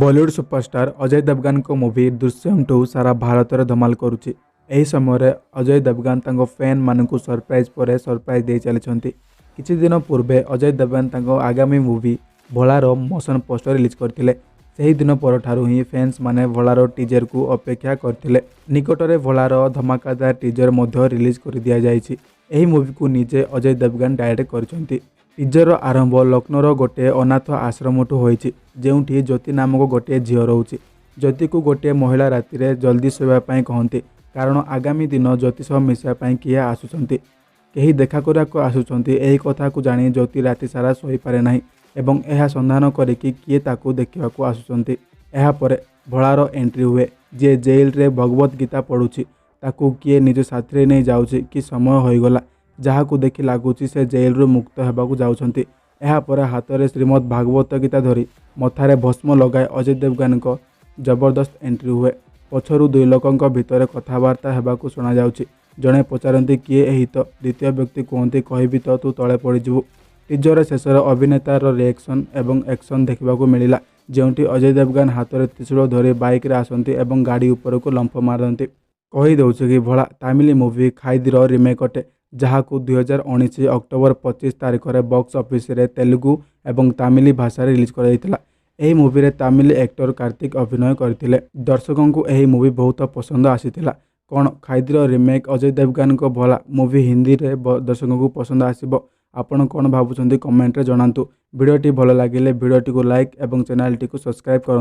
Bollywood superstar Ajay ଦେବଗନଙ୍କ movie Drishyam 2 ସାରା ଭାରତରେ ଧମାଲ କରୁଛି। ଏହି ସମୟରେ ଅଜୟ ଦେବଗନ ତାଙ୍କ ଫ୍ୟାନ୍ମାନଙ୍କୁ ସରପ୍ରାଇଜ୍ ପରେ ସରପ୍ରାଇଜ୍ ଦେଇ ଚାଲିଛନ୍ତି। କିଛି ଦିନ ପୂର୍ବେ ଅଜୟ ଦେବଗନ ତାଙ୍କ ଆଗାମୀ ମୁଭି ଭୋଳାର ମୋସନ ପୋଷ୍ଟର ରିଲିଜ୍ କରିଥିଲେ। ସେହି ଦିନ ପରଠାରୁ ହିଁ ଫ୍ୟାନ୍ସମାନେ ଭୋଳାର ଟିଜରକୁ ଅପେକ୍ଷା କରିଥିଲେ। ନିକଟରେ ଭୋଳାର ଧମାକାଦାର ଟିଜର ମଧ୍ୟ ରିଲିଜ୍ କରିଦିଆଯାଇଛି। ଏହି ମୁଭିକୁ ନିଜେ ଅଜୟ ଦେବଗନ ଡାଇରେକ୍ଟ କରିଛନ୍ତି। ଟିଜରର ଆରମ୍ଭ ଲକ୍ଷ୍ନୌର ଗୋଟିଏ ଅନାଥ ଆଶ୍ରମଠୁ ହୋଇଛି, ଯେଉଁଠି ଜ୍ୟୋତି ନାମକ ଗୋଟିଏ ଝିଅ ରହୁଛି। ଜ୍ୟୋତିକୁ ଗୋଟିଏ ମହିଳା ରାତିରେ ଜଲ୍ଦି ଶୋଇବା ପାଇଁ କହନ୍ତି, କାରଣ ଆଗାମୀ ଦିନ ଜ୍ୟୋତି ସହ ମିଶିବା ପାଇଁ କିଏ ଆସୁଛନ୍ତି, କେହି ଦେଖା କରିବାକୁ ଆସୁଛନ୍ତି। ଏହି କଥାକୁ ଜାଣି ଜ୍ୟୋତି ରାତି ସାରା ଶୋଇପାରେ ନାହିଁ ଏବଂ ଏହା ସନ୍ଧାନ କରିକି କିଏ ତାକୁ ଦେଖିବାକୁ ଆସୁଛନ୍ତି। ଏହାପରେ ଭୋଳାର ଏଣ୍ଟ୍ରି ହୁଏ, ଯିଏ ଜେଲରେ ଭଗବତ ଗୀତା ପଢ଼ୁଛି। ତାକୁ କିଏ ନିଜ ସାଥିରେ ନେଇ ଯାଉଛି କି ସମୟ ହୋଇଗଲା, ଯାହାକୁ ଦେଖି ଲାଗୁଛି ସେ ଜେଲରୁ ମୁକ୍ତ ହେବାକୁ ଯାଉଛନ୍ତି। ଏହାପରେ ହାତରେ ଶ୍ରୀମଦ୍ ଭାଗବତ ଗୀତା ଧରି ମଥାରେ ଭସ୍ମ ଲଗାଇ ଅଜୟ ଦେବଗନଙ୍କ ଜବରଦସ୍ତ ଏଣ୍ଟ୍ରି ହୁଏ। ପଛରୁ ଦୁଇ ଲୋକଙ୍କ ଭିତରେ କଥାବାର୍ତ୍ତା ହେବାକୁ ଶୁଣାଯାଉଛି। ଜଣେ ପଚାରନ୍ତି, କିଏ ଏହି ତ? ଦ୍ୱିତୀୟ ବ୍ୟକ୍ତି କୁହନ୍ତି, କହିବି ତ ତୁ ତଳେ ପଡ଼ିଯିବୁ। ଟିଜର ଶେଷରେ ଅଭିନେତାର ରିଆକ୍ସନ୍ ଏବଂ ଆକ୍ସନ୍ ଦେଖିବାକୁ ମିଳିଲା, ଯେଉଁଠି ଅଜୟ ଦେବଗନ ହାତରେ ତ୍ରିଶୂଳ ଧରି ବାଇକ୍ରେ ଆସନ୍ତି ଏବଂ ଗାଡ଼ି ଉପରକୁ ଲମ୍ଫ ମାରନ୍ତି। କହିଦେଉଛୁ କି ଭୋଳା ତାମିଲ ମୁଭି ଖାଇଦିର ରିମେକ୍ ଅଟେ, ଯାହାକୁ 2019 ଅକ୍ଟୋବର 25 ତାରିଖରେ ବକ୍ସ ଅଫିସରେ ତେଲୁଗୁ ଏବଂ ତାମିଲ ଭାଷାରେ ରିଲିଜ୍ କରାଯାଇଥିଲା। ଏହି ମୁଭିରେ ତାମିଲ ଆକ୍ଟର କାର୍ତ୍ତିକ ଅଭିନୟ କରିଥିଲେ। ଦର୍ଶକଙ୍କୁ ଏହି ମୁଭି ବହୁତ ପସନ୍ଦ ଆସିଥିଲା। କ'ଣ ଖାଇଦିର ରିମେକ୍ ଅଜୟ ଦେବଗନଙ୍କ ଭୋଳା ମୁଭି ହିନ୍ଦୀରେ ଦର୍ଶକଙ୍କୁ ପସନ୍ଦ ଆସିବ? ଆପଣ କ'ଣ ଭାବୁଛନ୍ତି, କମେଣ୍ଟରେ ଜଣାନ୍ତୁ। ଭିଡ଼ିଓଟି ଭଲ ଲାଗିଲେ ଭିଡ଼ିଓଟିକୁ ଲାଇକ୍ ଏବଂ ଚ୍ୟାନେଲଟିକୁ ସବସ୍କ୍ରାଇବ୍ କରନ୍ତୁ।